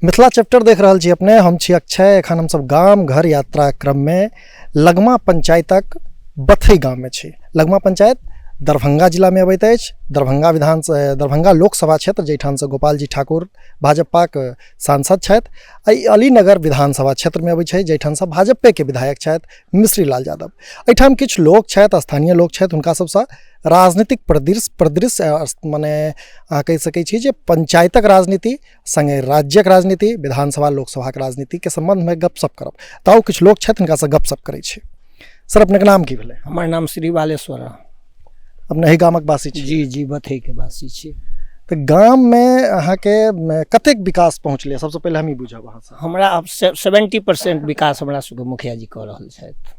Mithila chapter देख रहल छी अपने। हम छी अक्षय। एखन हमसब गाम घर यात्रा क्रममे लगमा पंचायतक बथई गाममे छी। लगमा पंचायत दरभंगा जिलामे अबैत अछि। दरभंगा विधान दरभंगा लोकसभा क्षेत्र जाहिठामसँ गोपालजी ठाकुर भाजपाके सांसद छथि, आ ई अलीनगर विधानसभा क्षेत्रमे अबै छै जाहिठामसँ भाजपेके विधायक छथि मिश्री लाल यादव। एहिठाम किछु लोक छथि, स्थानीय लोक छथि, हुनका सबसँ राजनीतिक परिदृश्य परिदृश्य मने अहाँ कहि सकै छी जे पंचायतक राजनीति सङ्गे राज्यक राजनीति, विधानसभा लोकसभाके राजनीतिके सम्बन्धमे गपशप करब। तऽ आउ किछु लोक छथि, हिनकासँ गपशप करै छी। सर, अपनेके नाम की भेलै? हमर नाम श्री बालेश्वर। अपने एहि गामक वासी छी? जी जी, बथैके वासी छी। तऽ गाममे अहाँके कतेक विकास पहुँचलै, सबसँ पहिले हम ई बुझब अहाँसँ। हमरा आब 70% विकास हमरा सबके मुखिया जी कऽ रहल छथि।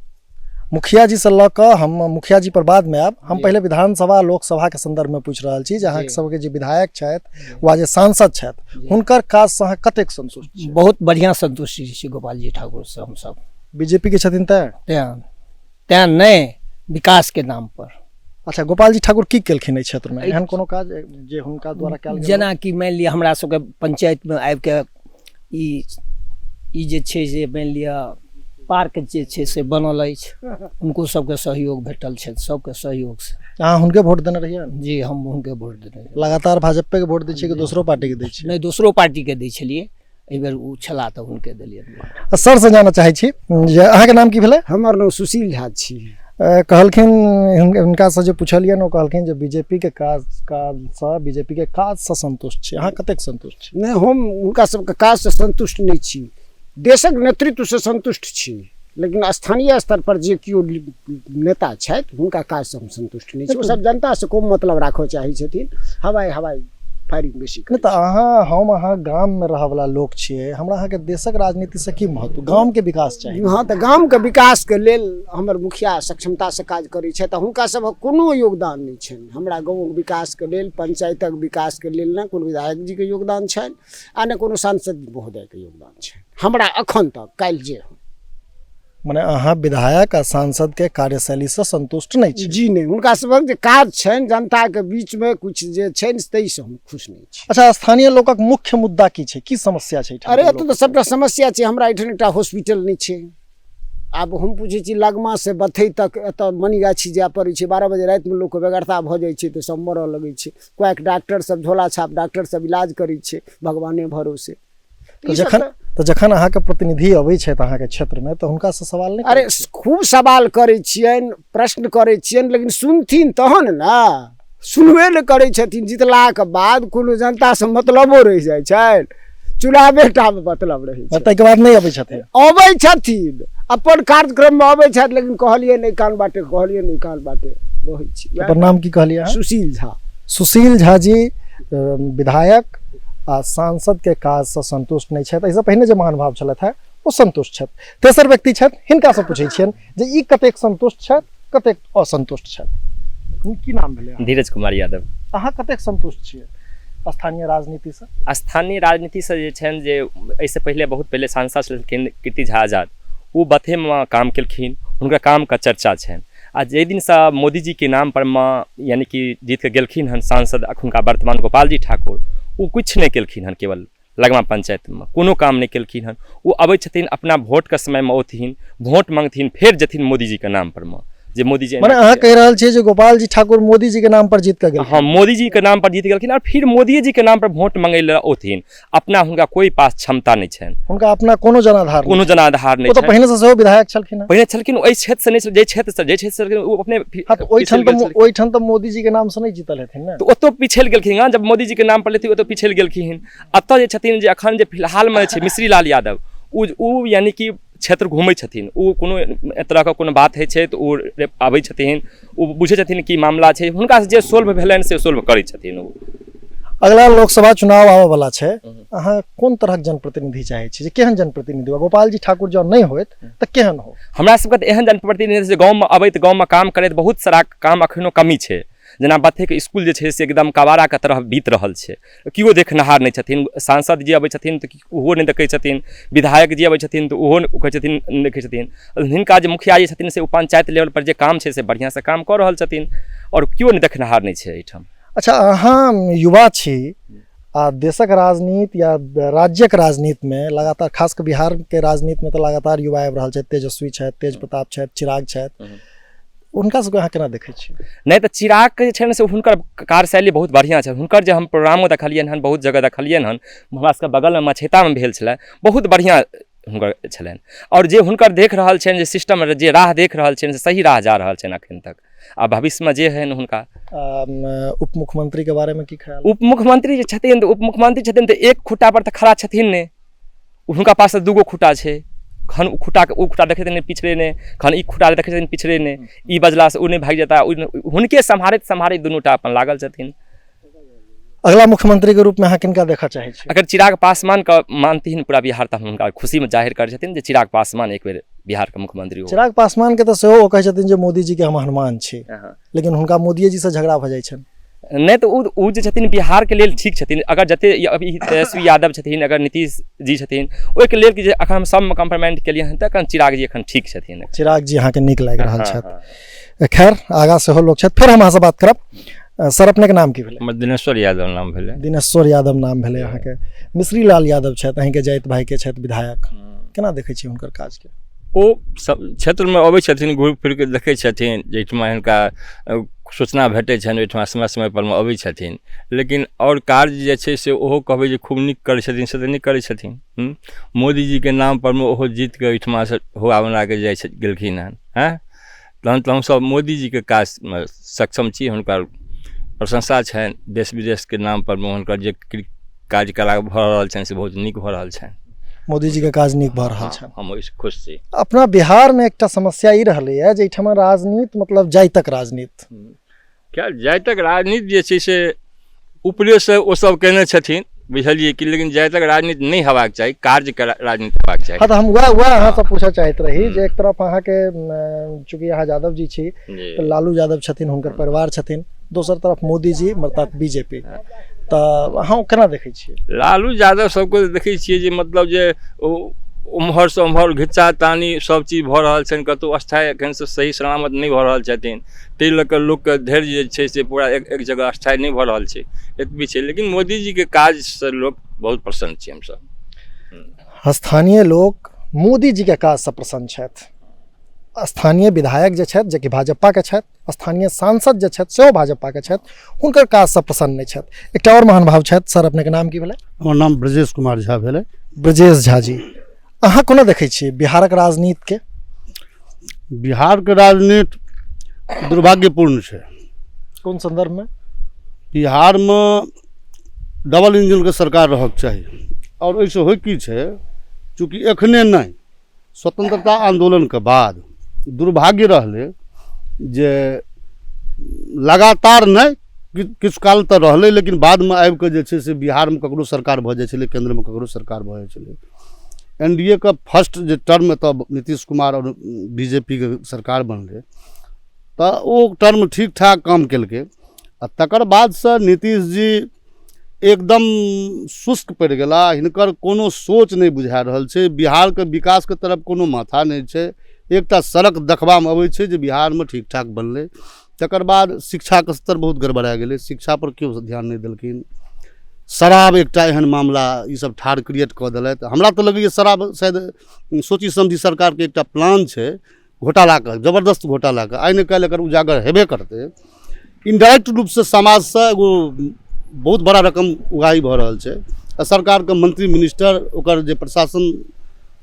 मुखिया जी से लऽ कऽ हम मुखिया जी पर बादमे आयब, हम पहिले विधानसभा लोकसभाके सन्दर्भमे पूछि रहल छी जे अहाँके सबके जे विधायक छथि वा जे सांसद छथि हुनकर काजसँ अहाँ कतेक सन्तुष्ट छी? बहुत बढ़िआँ सन्तुष्ट छी गोपाल जी ठाकुरसँ हमसब। बीजेपी के छथिन तैं? तैं तैं नहि, विकासके नाम पर। अच्छा, गोपाल जी ठाकुर की केलखिन एहि क्षेत्रमे? एहन कोनो काज जे हुनका द्वारा कयल गेल? जेनाकि मानि लिअ हमरा सबके पंचायतमे आबिके ई ई जे छै से मानि लिअ पार्क जे छै से बनल अछि, हुनको सबके सहयोग भेटल छनि, सबके सहयोगसँ। अहाँ हुनके वोट देने रहियै? जी, हम हुनके वोट देने रहियै। लगातार भाजपे के वोट दै छियै कि दोसरो पार्टी के दै छियै? नहि, दोसरो पार्टीके दै छलियै, एहिबेर ओ छलाह तऽ हुनके देलियनि। सर से जानऽ चाहै छी जे अहाँके नाम की भेलै? हमर नाम सुशील झा छी। कहलखिन हुनकासँ जे पुछलियनि ओ कहलखिन जे बीजेपी के काज काजसँ बीजेपी के काजसँ संतुष्ट छी। अहाँ कतेक संतुष्ट छी? नहि, हम हुनका सबके काजसँ संतुष्ट नहि छी। देशक नेतृत्वसँ संतुष्ट छी, लेकिन स्थानीय स्तर पर जे केओ नेता छथि हुनका काजसँ हम संतुष्ट नहि छी। ओ सब जनतासँ कम मतलब राखऽ चाहै छथिन, हवाई हवाई फायरिंग बेसी। नहि तऽ अहाँ हम अहाँ गाममे रहऽवला लोक छियै, हमरा अहाँके देशक राजनीतिसँ की महत्व? गामके विकास चाही। हँ, तऽ गामके विकासके लेल हमर मुखिया सक्षमतासँ काज करै छथि आ हुनका सभक कोनो योगदान नहि छनि। हमरा गाँवक विकासके लेल, पंचायतक विकासके लेल ने कोनो विधायक जीके योगदान छनि आ ने कोनो सांसद महोदयके योगदान छनि हमरा अखन तक, काल्हि जे हो। मने अहाँ विधायक आ सांसद के कार्यशैलीसँ संतुष्ट नहि छी? जी नहि, हुनका सभक जे काज छनि जनताके बीचमे किछु जे छनि ताहिसँ हम खुश नहि छी। अच्छा, स्थानीय लोकक मुख्य मुद्दा की छै, की समस्या छै एहिठाम? अरे एतऽ तऽ सबटा समस्या छै। हमरा एहिठाम एकटा हॉस्पिटल नहि छै। आब हम पूछै छी लगमासँ बथै तक एतऽ मनीगाछी जाय पड़ै छै, 12 बजे रातिमे लोकके बेगरता भऽ जाइ छै तऽ सब मरऽ लगै छै। क्वैक डॉक्टर सब, झोला छाप डॉक्टर सब इलाज करै छै भगवाने भरोसे। तऽ जखन तऽ जखन अहाँके प्रतिनिधि अबै छथि अहाँके क्षेत्रमे तऽ हुनकासँ सवाल नहि? अरे खूब सवाल करै छियनि, प्रश्न करै छियनि, लेकिन सुनथिन तहन ने। सुनबे नहि करै छथिन। जितलाके बाद कोनो जनतासँ मतलबो रहि जाइ छनि, चुनावे टामे मतलब रहै छै, ताहिके बाद नहि अबै छथिन? अबै छथिन, अपन कार्यक्रममे अबै छथि, लेकिन कहलियै नहि कान बाटे, कहलियै नहि कान बाटे बहै छी। अपन नाम की कहलियै? सुशील झा। सुशील झा जी विधायक आ सांसदके काजसँ संतुष्ट नहि छथि। एहिसँ पहिने जे महानुभाव छलथि हेँ ओ संतुष्ट छथि। तेसर व्यक्ति छथि, हिनकासँ पूछै छियनि जे ई कतेक संतुष्ट छथि, कतेक असंतुष्ट छथि। की नाम भेलै? धीरज कुमार यादव। अहाँ कतेक संतुष्ट छियै स्थानीय राजनीतिसँ? स्थानीय राजनीतिसँ जे छनि जे एहिसँ पहिले बहुत पहिले सांसद छलखिन कीर्ति झा आजाद, ओ बथेमे काम केलखिन, हुनकर कामके चर्चा छनि। आ जाहि दिनसँ मोदीजीके नाम पर मे यानि कि जीत कऽ गेलखिन हन सांसद अखुनका वर्तमान गोपालजी ठाकुर, ओ किछु नहि केलखिन हन। केवल लगमा पंचायतमे कोनो काम नहि केलखिन हन। ओ अबै छथिन अपना वोटके समयमे औथिन, वोट मङ्गथिन, फेर जेथिन मोदीजीके नाम पर मे जे मोदीजी। मने अहाँ कहि रहल छियै जे गोपाल जी ठाकुर मोदी जी के नाम पर जीत कऽ गेल? हँ, मोदी जी के नाम पर जीत गेलखिन आओर फिर मोदिये जी के नाम पर वोट मङ्गै लए औथिन। अपना हुनका कोई पास क्षमता नहि छनि, हुनका अपना कोनो जनाधार, कोनो जनाधार नहि। ओ तऽ पहिने से सेहो विधायक छलखिन। पहिने छलखिन, ओहि क्षेत्र से नहि, जाहि क्षेत्र से, जाहि क्षेत्र से ओ अपने। हाँ, तऽ ओहिठाम तऽ ओहिठाम तऽ मोदी जी के नाम से नहि जीतल हेथिन ने? तऽ ओतौ पिछड़ि गेलखिन हँ। जब मोदी जी के नाम पर लेथिन ओतौ पिछड़ि गेलखिन। एतऽ जे छथिन जे अखन जे फिलहालमे छै मिश्री लाल यादव, ओ यानि कि क्षेत्र घूमै छथिन। ओ कोनो तरहके कोनो बात होइ छै तऽ ओ आबै छथिन, ओ बुझै छथिन की मामला छै, हुनकासँ जे सोल्व भेलनि से सोल्व करै छथिन ओ। अगला लोकसभा चुनाव आबऽ वाला छै, अहाँ कोन तरहक जनप्रतिनिधि चाहै छी, जे केहन जनप्रतिनिधि हो? गोपाल जी ठाकुर जँ नहि होइत तऽ केहन हो? हमरा सबके तऽ एहन जनप्रतिनिधि जे गाँवमे अबैत, गाँवमे काम करैत। बहुत सारा काम अखनो कमी छै, जेना बथेके इसकुल जे छै से एकदम कबाड़ाके तरह बीत रहल छै, केओ देखनिहार नहि छथिन। सांसद जी अबै छथिन तऽ ओहो नहि देखै छथिन, विधायक जी अबै छथिन तऽ ओहो कहै छथिन नहि देखै छथिन। हिनका जे मुखिया जी छथिन से ओ पंचायत लेवल पर जे काम छै से बढ़िआँसँ काम कऽ रहल छथिन आओर केओ नहि देखनिहार नहि छै एहिठाम। अच्छा, अहाँ युवा छी आ आ देशक राजनीति या राज्यक राजनीतिमे लगातार, खास कऽ बिहारके राजनीतिमे तऽ लगातार युवा आबि रहल छथि, तेजस्वी छथि, तेज प्रताप छथि, चिराग छथि, हुनका सबके अहाँ केना देखै छियै? नहि तऽ चिरागके जे छै ने से हुनकर कार्यशैली बहुत बढ़िआँ छै। हुनकर जे हम प्रोग्रामो देखलियनि हन, बहुत जगह देखलियनि हन, हमरा सबके बगलमे मछेतामे भेल छलै, बहुत बढ़िआँ हुनकर छलनि। आओर जे हुनकर देख रहल छनि जे सिस्टम, जे राह देख रहल छनि से सही राह जा रहल छनि एखन तक, आ भविष्यमे जे होइन हुनका। उप मुख्यमंत्रीके बारेमे की ख्याल? उप मुख्यमंत्री जे छथिन तऽ उप मुख्यमंत्री छथिन तऽ एक खुट्टा पर तऽ खड़ा छथिन नहि, हुनका पास तऽ दूगो खुट्टा छै। खन ओ खुट्टाके ओ खुट्टा देखै छथिन पिछड़े नहि, खन ई खुट्टा देखै छथिन पिछड़े नहि, ई बजलासँ ओ नहि भागि जेता, हुनके सम्हारैत सम्हारैत दुनू टा अपन लागल छथिन। अगला मुख्यमंत्री के रूप में अहाँ किनका देखऽ चाहै छी? अगर चिराग पासवान के मानथिन पूरा बिहार तऽ हुनका खुशी में जाहिर करै छथिन जे चिराग पासवान एक बेर बिहार के मुख्यमंत्री हो। चिराग पासवान के तऽ सेहो ओ कहै छथिन जे मोदी जी के हम हनुमान छी, लेकिन हुनका मोदिये जी से झगड़ा भऽ जाइ छनि। नहि तऽ ओ जे छथिन बिहार के लेल ठीक छथिन। अगर जते अभी तेजस्वी यादव छथिन, अगर नीतीश जी छथिन, ओहिके लेल कि जे अखन हम सबमे कम्प्रोमाइज केलियै हन तऽ अखन चिराग जी अखन ठीक छथिन। चिराग जी अहाँके नीक लागि रहल छथि। खैर आगाँ सेहो लोक छथि, फेर हम अहाँसँ बात करब। सर अपनेके नाम की भेलै? हमर दिनेश्वर यादव नाम भेलै। दिनेश्वर यादव नाम भेलै अहाँके। मिश्री लाल यादव छथि, अहीँके जाति भाइके छथि विधायक, केना देखै छी हुनकर काजके? ओ सब क्षेत्रमे अबै छथिन, घुरि फिरके देखै छथिन, जाहिठमा हिनका सूचना भेटै छनि ओहिठमा समय समयपरमे अबै छथिन। लेकिन आओर कार्य जे छै से ओहो कहबै जे खूब नीक करै छथिन से तऽ नहि करै छथिन। मोदीजीके नामपरमे ओहो जीतिके ओहिठमासँ हुआ बनाके जाइ छथि, गेलखिन हँ। हँ तहन तऽ हमसभ मोदीजीके काजमे सक्षम छी, हुनकर प्रशंसा छनि देश विदेशके नामपरमे हुनकर जे कार्यकलाप भऽ रहल छनि से बहुत नीक भऽ रहल छनि। मोदीजीके काज नीक भऽ रहल छनि, हम ओहिसँ खुश छी। अपना बिहारमे एकटा समस्या ई रहलैए जे एहिठमा राजनीति मतलब जातिक राजनीति, खैर जातिक राजनीति जे छै से ऊपरेसँ ओ सब केने छथिन, बुझलियै कि, लेकिन जातिक राजनीति नहि हेबाक चाही, कार्यके राजनीति हेबाक चाही। हँ तऽ हम वएह वएह अहाँसँ पूछऽ चाहैत रही जे एक तरफ अहाँके चूँकि अहाँ यादव जी छी तऽ लालू यादव छथिन, हुनकर परिवार छथिन, दोसर तरफ मोदी जी मतलब बीजेपी, तऽ अहाँ केना देखै छियै? लालू यादव सबके देखै छियै जे मतलब जे ओ उम्हरसँ उम्हर घिच्चा तानी सब चीज भऽ रहल छनि, कतहु स्थायी एखन से सही सलामत नहि भऽ रहल छथिन, ताहि लऽ कऽ लोकके धैर्य जे छै से पूरा एक एक जगह स्थायी नहि भऽ रहल छै, एतबी छै। लेकिन मोदीजीके काजसँ लोक बहुत प्रसन्न छी हमसभ। स्थानीय लोक मोदीजीके काजसँ प्रसन्न छथि। स्थानीय विधायक जे छथि जेकि भाजपाके छथि, स्थानीय सांसद जे छथि सेहो भाजपाके छथि, हुनकर काजसँ प्रसन्न नहि छथि। एकटा आओर महानुभाव छथि। सर अपनेके नाम की भेलै? हमर नाम ब्रजेश कुमार झा भेलै। ब्रजेश झा जी, अहाँ कोना देखै छियै बिहारक राजनीतिके? बिहारके राजनीति दुर्भाग्यपूर्ण छै। कोन सन्दर्भमे? बिहारमे डबल इंजनके सरकार रहक चाही, आओर ओहिसँ होइ की छै, चूँकि एखने नहि, स्वतंत्रता आन्दोलनके बाद दुर्भाग्य रहलै जे लगातार नहि, किछु काल तऽ रहलै, लेकिन बादमे आबिकऽ जे छै से बिहारमे ककरो सरकार भऽ जाइ छलै, केन्द्रमे ककरो सरकार भऽ जाइ छलै। एन डी ए के फर्स्ट जे टर्म एतऽ नीतीश कुमार आओर बी जे पी के सरकार बनलै तऽ ओ टर्म ठीक ठाक काम केलकै, आ तकर बादसँ नीतीश जी एकदम शुष्क पड़ि गेला। हिनकर कोनो सोच नहि बुझा रहल छै, बिहारके विकासके तरफ कोनो माथा नहि छै। एकटा सड़क देखबामे अबै छै जे बिहारमे ठीक ठाक बनलै, तकर बाद शिक्षाके स्तर बहुत गड़बड़ा गेलै, शिक्षापर केओ ध्यान नहि देलखिन। शराब एकटा एहन मामला ईसब ठाढ़ क्रिएट कऽ देलथि। हमरा तऽ लगैए शराब शायद सोची समझी सरकारके एकटा प्लान छै घोटालाके, जबरदस्त घोटालाके, आइ ने काल्हि एकर उजागर हेबे करतै। इनडायरेक्ट रूपसँ समाजसँ एगो बहुत बड़ा रकम उगाही भऽ रहल छै, आ सरकारके मंत्री मिनिस्टर ओकर जे प्रशासन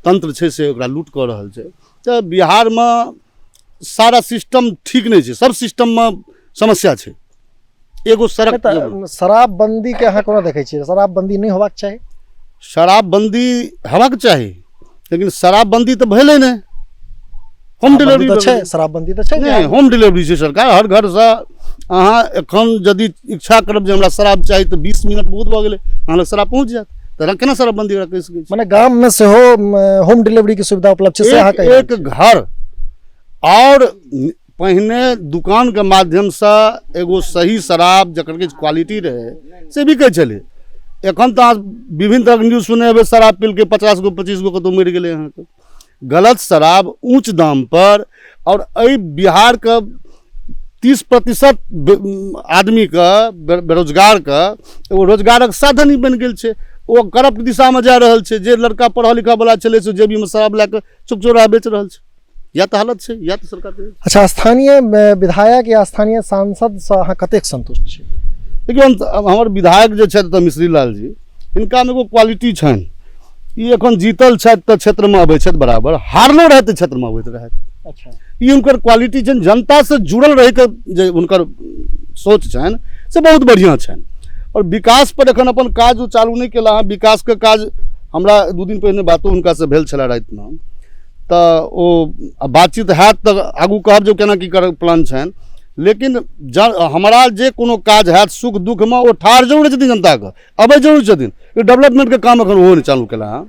तंत्र छै से ओकरा लूट कऽ रहल छै। तऽ बिहारमे सारा सिस्टम ठीक नहि छै, सब सिस्टममे समस्या छै। एगो सड़क तऽ शराबबंदी के अहाँ कोना देखै छियै? शराबबंदी नहि होबाक चाही? शराबबंदी हेबाक चाही, लेकिन शराबबंदी तऽ भेलै नहि। होम डिलीवरी तऽ छै, शराबबंदी तऽ छै नहि, होम डिलीवरी छै सरकार, हर घरसँ अहाँ एखन यदि इच्छा करब जे हमरा शराब चाही तऽ 20 मिनट बहुत भऽ गेलै, अहाँ लग शराब पहुँच जायत। तऽ केना शराबबंदी ओकरा कहि सकै छी? मने गाममे सेहो होम डिलीवरीके सुविधा उपलब्ध छै से अहाँ कहि रहल एक घर। आओर पहिने दुकानके माध्यमसँ एगो सही शराब जकर किछु क्वालिटी रहै से बिकै छलै। एखन तऽ अहाँ विभिन्न तरहके न्यूज सुनै हेबै, शराब पीलकै 50 गो 25 गो कतहु मरि गेलै। अहाँके गलत शराब ऊँच दामपर, आओर एहि बिहारके 30% आदमीके बेरोजगारके एगो रोजगारक साधन ही बनि गेल छै। ओ करप्ट दिशामे जा रहल छै। जे लड़का पढ़ल लिखल छलै से जेबीमे शराब लए कऽ चुप चोरा बेच रहल छै। इएह तऽ हालत छै, इएह तऽ सरकार। अच्छा, स्थानीय विधायक या स्थानीय सांसदसँ अहाँ कतेक संतुष्ट छी? देखियौ, हमर विधायक जे छथि तऽ मिश्री लाल जी, हिनकामे एगो क्वालिटी छनि। ई एखन जीतल छथि तऽ क्षेत्रमे अबै छथि बराबर, हारलो रहथि तऽ क्षेत्रमे अबैत रहथि। अच्छा, ई हुनकर क्वालिटी छनि। जनतासँ जुड़ल रहिके जे हुनकर सोच छनि से बहुत बढ़िआँ छनि। आओर विकास पर एखन अपन काज ओ चालू नहि केला हँ। विकासके काज हमरा 2 दिन पहिने बातो हुनकासँ भेल छलै रातिमे, तऽ ओ बातचीत हैत तऽ आगू कहब जे केना की करब प्लान छनि। लेकिन हमरा जे कोनो काज हैत सुख दुःखमे ओ ठाढ़ जरूर छथिन, जनताके अबै जरूर छथिन। डेवलपमेंटके काम एखन ओहो नहि चालू केला हँ।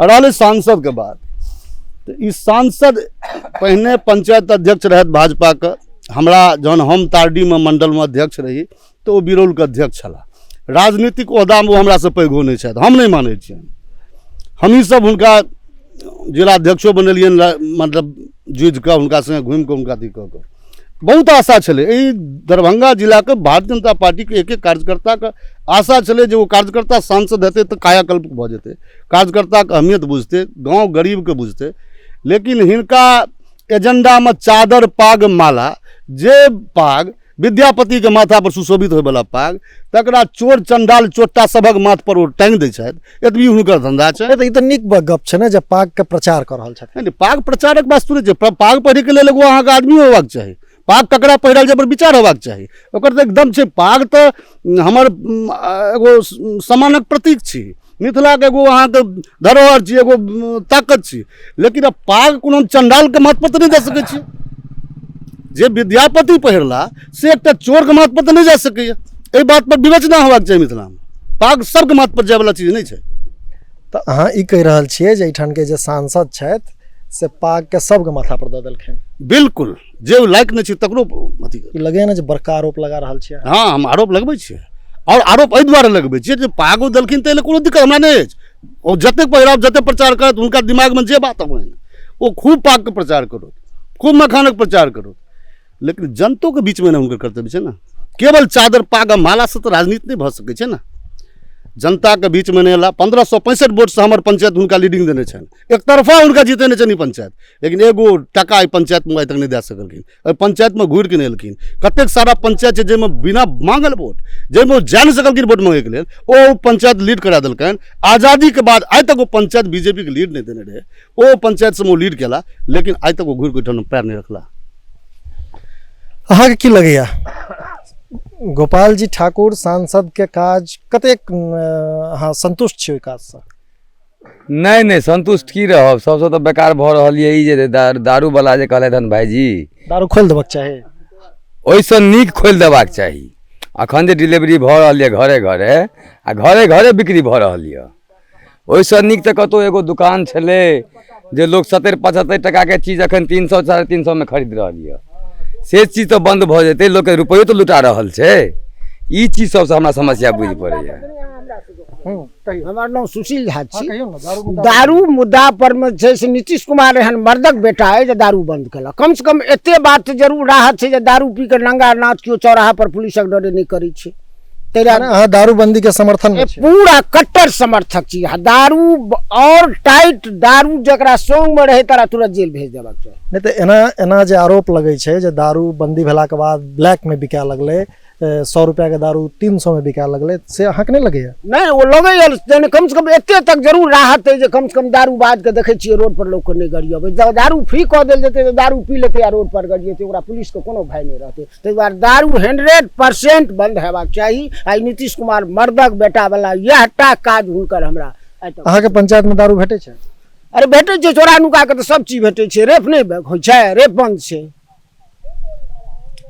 रहलै सांसदके बात, तऽ ई सांसद पहिने पंचायत अध्यक्ष रहथि भाजपाके। हमरा जहन हम तारडीमे मण्डलमे अध्यक्ष रही तऽ ओ बिरौलके अध्यक्ष छलाह। राजनीतिक ओहदामे ओ हमरासँ पैघो नहि छथि, हम नहि मानै छियनि। हमही सब हुनका जिलाध्यक्षो बनेलियनि, मतलब जुझि कऽ हुनका सङ्गे घुमि कऽ हुनका अथी कऽ कऽ बहुत आशा छलै। एहि दरभंगा जिलाके भारतीय जनता पार्टीके एक एक कार्यकर्ताके आशा छलै जे ओ कार्यकर्ता सांसद हेतै तऽ कायाकल्प भऽ जेतै, कार्यकर्ताके अहमियत बुझतै, गाँव गरीबके बुझतै। लेकिन हिनका एजेंडामे चादर पाग माला, जे पाग विद्यापतिके माथापर सुशोभित होइवला पाग, तकरा चोर चण्डाल चोट्टा सभक माथपर ओ टाँगि दै छथि। एतबी हुनकर धन्धा छै। तऽ ई तऽ नीक गप छै ने जे पागके प्रचार कऽ रहल छथिन। नहि, पाग प्रचारक वस्तु नहि छै। पाग पहिरैके लेल एगो अहाँके आदमी होबाक चाही। पाग ककरा पहिरल जाय पर विचार होबाक चाही, ओकर तऽ एकदम छै। पाग तऽ हमर एगो सम्मानक प्रतीक छी, मिथिलाके एगो अहाँके धरोहर छी, एगो ताकत छी। लेकिन आब पाग कोनो चण्डालके माथ पर तऽ नहि दऽ सकै छी। जे विद्यापति पहिरला से एकटा चोरके माथ पर तऽ नहि जा सकैए। एहि बात पर विवेचना होबाक चाही। मिथिलामे पाग सबके माथ पर जायवला चीज नहि छै। तऽ अहाँ ई कहि रहल छियै जे एहिठामके जे सांसद छथि से पागके सबके माथा पर दऽ देलखिन? बिल्कुल, जे ओ लायक नहि छै तकरो अथी। ई लगैए ने जे बड़का आरोप लगा रहल छियै? हँ, हम आरोप लगबै छियै। आओर आरोप एहि दुआरे लगबै छियै जे पाग ओ देलखिन ताहि लए कोनो दिक्कत हमरा नहि अछि। ओ जतेक पहिराव जतेक प्रचार करत, हुनका दिमागमे जे बात अबनि ओ खूब पागके प्रचार करत, खूब मखानक प्रचार करत। लेकिन जनतोके बीचमे ने हुनकर कर्तव्य छै ने। केवल चादर पाग आ मालासँ तऽ राजनीति नहि भऽ सकै छै ने। जनताके बीचमे नहि एला। 1565 वोटसँ हमर पंचायत हुनका लीडिंग देने छनि, एकतरफा हुनका जीतेने छनि ई पंचायत। लेकिन एगो टाका एहि पंचायतमे आइ तक नहि दए सकलखिन, एहि पंचायतमे घुरि कऽ नहि एलखिन। कतेक सारा पंचायत छै जाहिमे बिना मांगल वोट, जाहिमे ओ जा नहि सकलखिन वोट मांगैके लेल, ओ पंचायत लीड करा देलकनि। आजादीके बाद आइ तक ओ पंचायत बीजेपीके लीड नहि देने रहै, ओ पंचायत सबमे ओ लीड केला, लेकिन आइ तक ओ घुरि कऽ ओहिठाम पैर नहि रखला। अहाँके की लगैया गोपाल जी ठाकुर सांसदके काज कतेक अहाँ संतुष्ट छी ओहि काजसँ? नहि नहि, संतुष्ट की रहब, सबसँ तऽ बेकार भऽ रहल यऽ ई जे दारूवला जे कहलथि हन भाइजी, दारू खोलि देबक चाही, ओहिसँ नीक खोलि देबाक चाही। अखन जे डिलीवरी भऽ रहल यऽ घरे घरे आ घरे घरे बिक्री भऽ रहल यऽ, ओहिसँ नीक तऽ कतहु एगो दुकान छलै जे लोक 70-75 टाकाके चीज अखन 300 350 मे खरीद रहल यऽ, से चीज तऽ बन्द भऽ जेतै। लोकके रुपैओ तऽ लुटा रहल छै। ई चीज सबसँ हमरा समस्या बुझि पड़ैया। हमर नाम सुशील झा छी। दारू मुद्दा पर मे छै से नीतीश कुमार एहन मर्दक बेटा अइ जे दारू बंद केलक। कम से कम एते बात जरूर राहत छै जे दारू पी के नंगा नाच केओ चौराहा पर पुलिसक डरे नहि करै छै। अहाँ दारूबंदी के समर्थन में छी? पूरा कट्टर समर्थक छी। दारू और टाइट दारू जकरा संग में रहे तरा तुरंत जेल भेज देबाक चाही। नहि तऽ एना एना जे आरोप लगै छै जे दारूबंदी भेलाके बाद ब्लैक में बिकाय लगलै, 100 रुपया के दारू 300 में बिकाय लगलै, से अहाँके नहि लगैया? नहि, ओ लगैया। कम से कम एते तक जरूर राहत अइ जे कम से कम दारू बाद के देखै छियै रोड पर लोकके नहि गरियबै। जब दारू फ्री कऽ देल जेतै तऽ दारू पी लेतै आ रोड पर गरियेतै, ओकरा पुलिसके कोनो भय नहि रहतै। ताहि दुआरे दारू 100% बंद हेबाक चाही। आ नीतीश कुमार मर्दक बेटा वाला इएह टा काज हुनकर हमरा। अहाँके पंचायत में दारू भेटै छै? अरे भेटै छै, चोरा नुका के तऽ सब चीज भेटै छै। रेप नहि होइ छै, रेप बंद छै,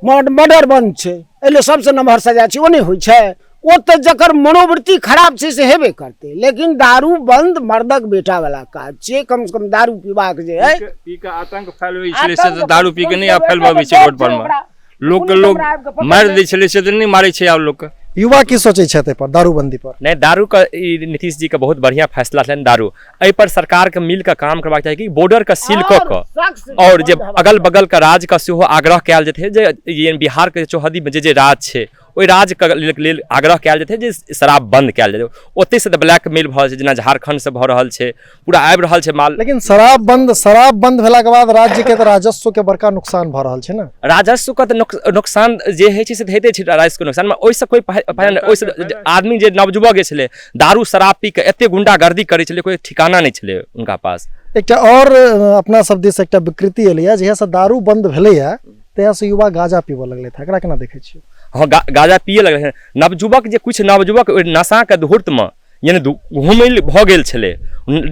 मर्डर बंद छै, एहि लेल सबसँ नमहर सजा छै, ओ नहि होइ छै। ओ तऽ जकर मनोवृत्ति खराब छै से हेबे करतै। लेकिन दारू बंद मर्दक बेटा वाला काज छै। कम से कम दारू पीबाक जे है पी के आतंक फैलबै छलै से तऽ दारू पी के नहि आब फैलबबै छै रोड पर मे। लोकके लोक मारि दै छलै से तऽ नहि मारै छै आब लोकके। युवा की सोचै छथि एहिपर दारूबंदी पर? नहि, दारूके ई नीतीश जीके बहुत बढ़िआँ फैसला छलनि दारू। एहिपर सरकारके मिलके काम करबाक चाही कि बॉर्डरके सील कऽ कऽ आओर जे अगल बगलके राज्यके सेहो आग्रह कयल जेतै जे ई बिहारके चौहद्दीमे जे जे राज्य छै ओहि राज्यके लेल आग्रह कयल जेतै जे शराब बन्द कयल जेतै। ओतहिसँ तऽ ब्लैकमेल भऽ रहल छै, जेना झारखण्डसँ भऽ रहल छै, पूरा आबि रहल छै माल। लेकिन शराब बंद भेलाके बाद राज्यके तऽ राजस्वके बड़का नुकसान भऽ रहल छै ने। राजस्वके तऽ नुकसान जे होइ छै से तऽ होइते छै राजस्वके नुकसान, ओहिसँ कोइ फायदा नहि। ओहिसँ आदमी जे नवयुवक जे छलै दारू शराब पी कऽ एते गुंडागर्दी करै छलै, कोइ ठिकाना नहि छलै हुनका पास। एकटा आओर अपना सब दिस एकटा विकृति एलैए, जहियासँ दारू बंद भेलैए तहियासँ युवा गाँजा पीबऽ लगलथि हँ, एकरा केना देखै छियै? हँ, गाँजा पिए लगलै हँ नवयुवक, जे किछु नवयुवक ओहि नशाके धूर्तमे यानी घुमिल भऽ गेल छलै,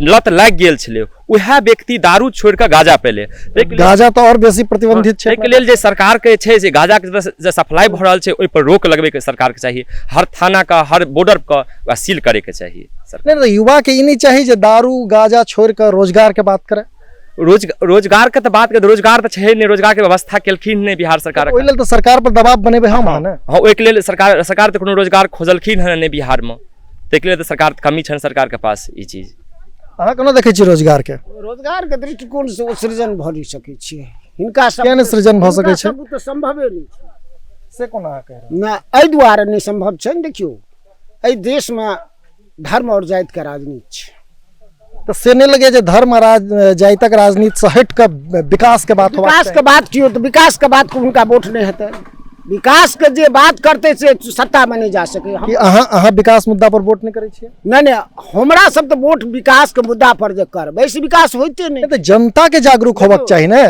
लत लागि गेल छलै, उएह व्यक्ति दारू छोड़ि कऽ गाँजा पेलै। गाँजा तऽ आओर बेसी प्रतिबंधित छै। ताहिके लेल जे सरकारके छै जे गाँजाके जे सप्लाई भऽ रहल छै ओहिपर रोक लगबैके सरकारके चाही, हर थानाके हर बॉर्डरके ओकरा सील करैके चाही। नहि नहि, युवाके ई नहि चाही जे दारू गाँजा छोड़ि कऽ रोजगारके बात करै। रोजगारके तऽ बात, रोजगार तऽ छै नहि, रोजगारके व्यवस्था केलखिन नहि बिहार सरकार। ओहि लेल तऽ सरकार पर दबाव बनेबै हम अहाँ ने। हँ, ओहिके लेल सरकार तऽ कोनो रोजगार खोजलखिन हँ नहि बिहारमे, ताहिके लेल तऽ सरकार कमी छनि सरकारके पास ई चीज। अहाँ केना देखै छियै रोजगारके? रोजगारके दृष्टिकोणसँ ओ सृजन भऽ नहि सकै छै हिनका सब, किया नहि सृजन भऽ सकै छै? तऽ सम्भवे नहि छै। से कोना अहाँ कहि रहल? नहि, एहि दुआरे नहि सम्भव छै। देखियौ, एहि देशमे धर्म आओर जातिके राजनीति छै। तऽ से नहि लगैए जे धर्म आ जातिक राजनीतिसँ हटि कऽ विकासके बात होबाक विकासके बात कियो तऽ विकासके बात हुनका वोट नहि हेतै। विकासके जे बात करतै से सत्तामे नहि जा सकै। कि अहाँ विकास मुद्दा पर वोट नहि करै छियै? नहि नहि, हमरा सब तऽ वोट विकासके मुद्दा पर जे करबै से विकास होइते नहि। तऽ जनताके जागरूक होबाक चाही ने।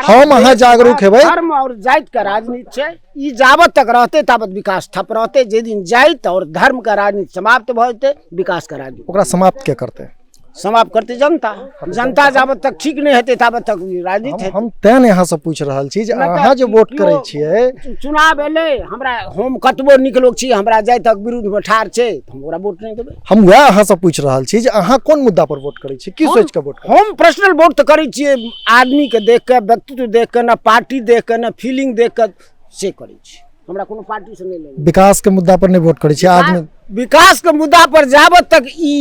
हम अहाँ जागरूक हेबै। धर्म आओर जातिके राजनीति छै, ई जाबत तक रहतै ताबत विकास ठप रहतै। जाहि दिन जाति आओर धर्मके राजनीति समाप्त भऽ जेतै, विकासके राजनीति ओकरा समाप्त के करतै? समाप्त करतै जनता। जनता जाबत तक ठीक नहि हेतै ताबत तक राजनीति। हम तें ने अहाँसँ पूछि रहल छी जे अहाँ जे वोट करै छियै। चुनाव एलै, हमरा हम कतबो नीक लोक छी, हमरा जातिक विरुद्धमे ठाढ़ छै तऽ हम ओकरा वोट नहि देबै। हम वएह अहाँसँ पूछि रहल छी जे अहाँ कोन मुद्दा पर वोट करै छी, की सोचि कऽ वोट? हम पर्सनल वोट तऽ करै छियै आदमीके देख कऽ, व्यक्तित्व देख कऽ, ने पार्टी देख कऽ, ने फीलिंग देख कऽ से करै छी। हमरा कोनो पार्टीसँ नहि लेना। विकासके मुद्दा पर नहि वोट करै छी आदमी? विकासके मुद्दा पर जाबत तक ई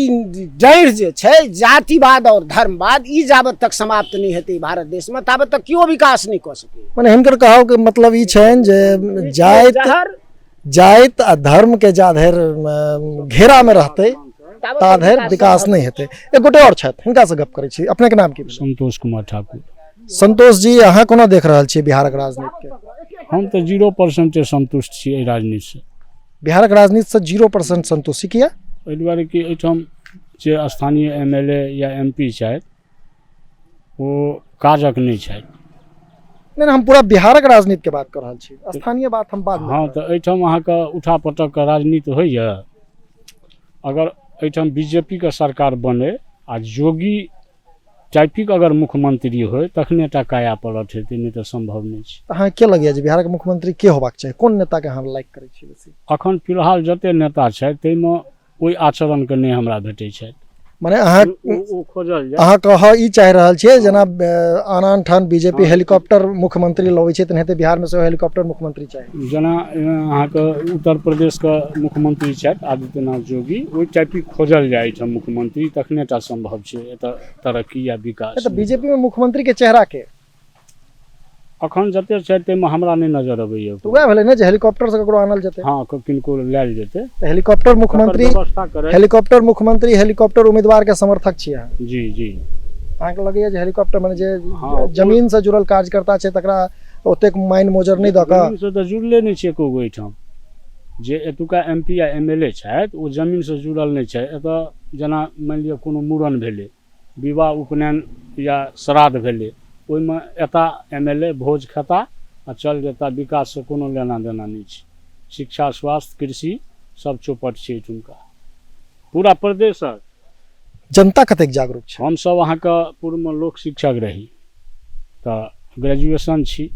जड़ि जे छै जातिवाद आओर धर्मवाद, ई जाबत तक समाप्त नहि हेतै भारत देशमे ताबत तक केओ विकास नहि कऽ सकैए। मने हिनकर कहब मतलब ई छनि जे जाति आ धर्मके जा धरि घेरामे रहतै ता धरि विकास नहि हेतै। एक गोटे आओर छथि, हिनकासँ गप करै छी। अपनेके नाम की? संतोष कुमार ठाकुर। संतोष जी, अहाँ कोना देख रहल छियै बिहारक राजनीतिके? हम तऽ 0% संतुष्ट छी एहि राजनीतिसँ। बिहारक राजनीतिसँ 0% संतुष्टि किया? एहि दुआरे कि एहिठाम जे स्थानीय एम एल ए या एम पी छथि ओ काजक नहि छथि। नहि, हम पूरा बिहारक राजनीतिके बात कऽ रहल छी, स्थानीय बात हम बाद। हँ, तऽ एहिठाम अहाँके उठा पटकके राजनीति होइए। अगर एहिठाम बी जे पी के सरकार बनै आ योगी टाइपिक अगर मुख्यमंत्री होइ तखने टा काया पलट हेतै, नहि तऽ सम्भव नहि छै। अहाँ के लगैए जे बिहारक मुख्यमंत्री के होबाक चाही? कोन नेताके अहाँ लाइक करै छी बेसी? अखन फिलहाल जते नेता छथि ताहिमे ओहि आचरणके नहि हमरा भेटै छथि। मने अहाँ ओ खोजल जाय। अहाँ कहऽ ई चाहि रहल छियै जेना आन आन ठाम बीजेपी हेलीकॉप्टर मुख्यमंत्री लबै छै तेनाहिते बिहारमे सेहो हेलीकॉप्टर मुख्यमंत्री चाही? जेना अहाँके उत्तर प्रदेशके मुख्यमंत्री छथि आदित्यनाथ योगी, ओहि टाइपिक खोजल जाय एहिठाम मुख्यमंत्री, तखने टा सम्भव छै एतऽ तरक्की या विकास। तऽ बीजेपी मे मुख्यमंत्री के चेहरा के अखन जते छथि ताहिमे हमरा नहि नजर अबैया। तऽ वएह भेलै ने जे हेलीकॉप्टर से ककरो आनल जेतै। हँ, किनको लायल जेतै तऽ हेलीकॉप्टर मुख्यमंत्री हेलीकॉप्टर मुख्यमंत्री हेलीकॉप्टर उम्मीदवार के समर्थक छियै अहाँ? जी जी। अहाँके लगैया जे हेलीकॉप्टर मने जे जमीन से जुड़ल कार्यकर्ता छै तकरा ओतेक माइन मोजर नहि दऽ कऽ? जमीन से तऽ जुड़ले नहि छै एको गो। एहिठाम जे एतुका एम पी या एम एल ए छथि ओ जमीनसँ जुड़ल नहि छै। एतऽ जेना मानि लिअ कोनो मूड़न भेलै, विवाह, उपनयन या श्राद्ध भेलै, ओहिमे एता एम एल ए, भोज खेता आ चल जेता। विकाससँ कोनो लेना देना नहि छै। शिक्षा, स्वास्थ्य, कृषि सब चौपट छै एहिठुमका पूरा प्रदेशक। जनता कतेक जागरूक छै? हमसब अहाँके पूर्वमे लोक शिक्षक रही तऽ ग्रेजुएशन छी।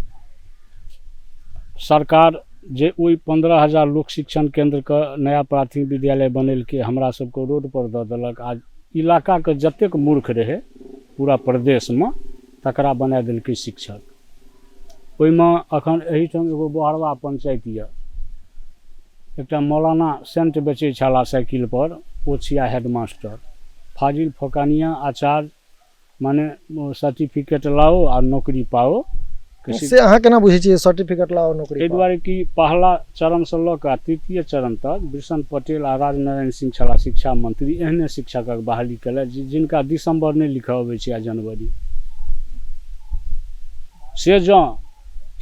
सरकार जे ओहि 15,000 लोक शिक्षण केन्द्रके नया प्राथमिक विद्यालय बनेलकै, हमरा सबके रोडपर दऽ देलक आ इलाकाके जतेक मूर्ख रहै पूरा प्रदेशमे तकरा बना देलकै शिक्षक। ओहिमे अखन एहिठाम एगो बोहरवा पंचायत यऽ, एकटा मौलाना सेंट बेचै छलाह साइकिलपर, ओ छिया हेडमास्टर। फाजिल फोकानिया आचार्य, माने सर्टिफिकेट लाओ आ नौकरी पाओ। से अहाँ केना बुझै छियै सर्टिफिकेट लाओ नौकरी एहि पाओ? दुआरे कि पहला चरणसँ लऽ कऽ आ तृतीय चरण तक बिशन पटेल आ राजनारायण सिंह छलाह शिक्षा मंत्री, एहने शिक्षकक बहाली केलथि जिनका दिसंबर नहि लिखऽ अबै छै आ जनवरी। से जँ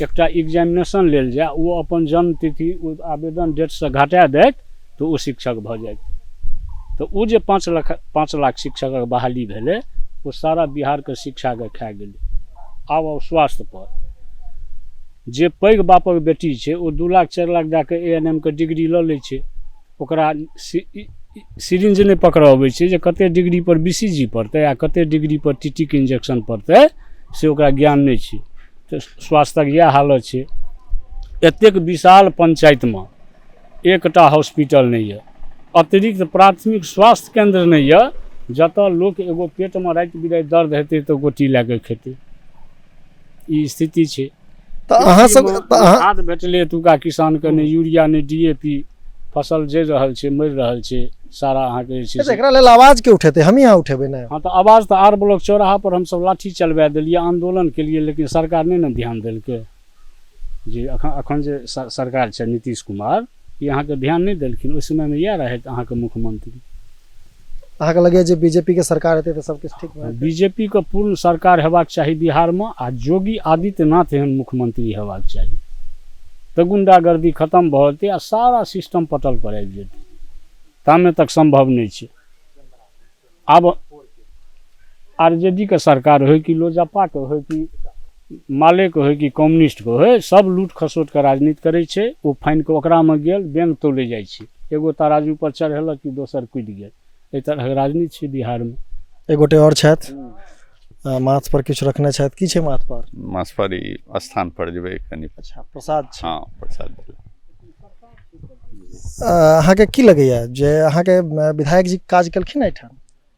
एकटा एग्जामिनेशन लेल जाय, ओ अपन जन्मतिथि ओ आवेदन डेटसँ घटा दैत तऽ ओ शिक्षक भऽ जाइत। तऽ ओ जे 5 लाख शिक्षकक बहाली भेलै, ओ सारा बिहारके शिक्षाके खा गेलै। आब आउ स्वास्थ्य पर। जे पैघ बापक बेटी छै ओ 2 लाख 4 लाख दए कऽ ANM के डिग्री लऽ लै छै, ओकरा सिरिंज नहि पकड़ऽ अबै छै जे कते डिग्री पर BCG पड़तै आ कते डिग्री पर TT के इंजेक्शन पड़तै, से ओकरा ज्ञान नहि छै। तऽ स्वास्थ्यक इएह हालत छै। एतेक विशाल पंचायतमे एकटा हॉस्पिटल नहि यऽ, अतिरिक्त प्राथमिक स्वास्थ्य केन्द्र नहि यऽ, जतऽ लोक एगो पेटमे राति बिराति दर्द हेतै तऽ गोटी लए कऽ खेतै। ई स्थिति छै। तऽ अहाँ सब तऽ अहाँ खाद भेटलै एतुका किसानके नहि यूरिया नहि DAP, फसल जरि रहल छै, मरि रहल छै सारा अहाँके जे छै तऽ एकरा लेल आवाज के उठेतै? हमही अहाँ उठेबै ने? हँ, तऽ आवाज तऽ आर ब्लॉक चौराहा पर हमसब लाठी चलबा देलियै, आंदोलन केलियै, लेकिन सरकार नहि ने ध्यान देलकै। जे अखन अखन जे सरकार छै नीतीश कुमार, ई अहाँके ध्यान नहि देलखिन। ओहि समयमे इएह रहथि अहाँके मुख्यमंत्री। अहाँके लगैए जे बीजेपी के सरकार हेतै तऽ सब किछु ठीक भऽ जेतै? बीजेपी के पूर्ण सरकार हेबाक चाही बिहारमे आ योगी आदित्यनाथ एहन मुख्यमंत्री हेबाक चाही, तऽ गुंडागर्दी खतम भऽ जेतै आ सारा सिस्टम पटल पर आबि जेतै। तामे तक सम्भव नहि छै। आब RJD के सरकार होय कि लोजपा के होय कि माले के होय कि कम्युनिस्ट के होय, सब लूट खसोट के राजनीति करै छै। ओ फानि कऽ ओकरामे गेल, बैंक तोलै जाइ छै, एगो तराजू पर चढ़ेलक कि दोसर कुदि गेल। एहि तरहक राजनीति छै बिहारमे। एक गोटे आओर छथि, माथ पर किछु रखने छथि। की छै माथ पर? माथ पर ई स्थान पर जेबै कनि। अच्छा, प्रसाद छै। हँ, प्रसाद देबै। अहाँके की लगैया जे अहाँके विधायक जी काज केलखिन एहिठाम?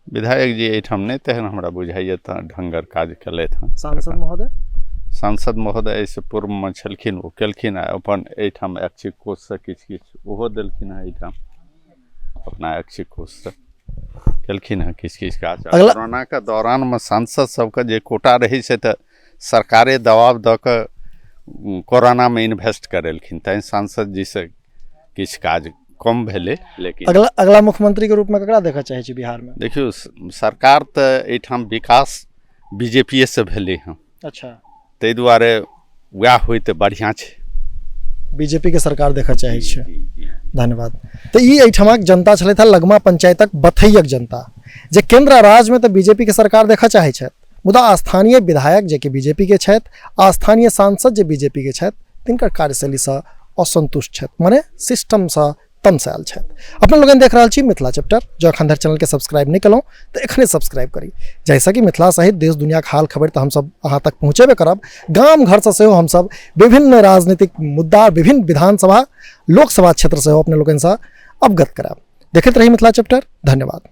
विधायक जी एहिठाम नहि तेहन हमरा बुझाइए तऽ ढङ्गर काज केलथि हँ। सांसद महोदय? सांसद महोदय एहिसँ पूर्वमे छलखिन, ओ केलखिन आ अपन एहिठाम ऐच्छिक कोषसँ किछु किछु ओहो देलखिन हँ। एहिठाम अपना ऐच्छिक कोषसँ केलखिन हँ किछु किछु काज। अगला कोरोनाके दौरानमे सांसद सबके जे कोटा रहै छै तऽ सरकारे दबाव दऽ कऽ कोरोनामे इन्वेस्ट करेलखिन, तैँ सांसद जीसँ किछु काज कम भेलै, लेकिन अगला अगला मुख्यमंत्री के रूप में ककरा देखऽ चाहै छी बिहार में? देखियौ, सरकार तऽ एहिठाम विकास बीजेपीएसँ भेलै हँ। ताहि दुआरे वएह होइ तऽ बढ़िआँ छै। बीजेपी के सरकार देखऽ चाहै छी। धन्यवाद। तऽ ई एहिठमाक जनता छलथि हँ, लगमा पंचायतक बथैयक जनता, जे केंद्र आ राज्यमे तऽ बीजेपी के सरकार देखऽ चाहै छथि, मुदा स्थानीय विधायक जे कि बीजेपी के छथि आ स्थानीय सांसद जे बीजेपी के छथि, तिनकर कार्यशैलीसँ असन्तुष्ट छथि, मने सिस्टमसँ तमसायल छथि। अपना लोगन देख रहल छी मिथिला चैप्टर। जँ एखन धरि चैनलके सब्सक्राइब नहि केलहुँ तऽ एखने सब्सक्राइब करी, जाहिसँ कि मिथिला सहित देश दुनियाके हाल खबर तऽ हमसब अहाँ तक पहुँचेबे करब, गाम घरसँ सेहो हमसब विभिन्न राजनीतिक मुद्दा, विभिन्न विधानसभा लोकसभा क्षेत्र सेहो अपने लोकनिसँ अवगत करायब। देखैत रही मिथिला चैप्टर। धन्यवाद।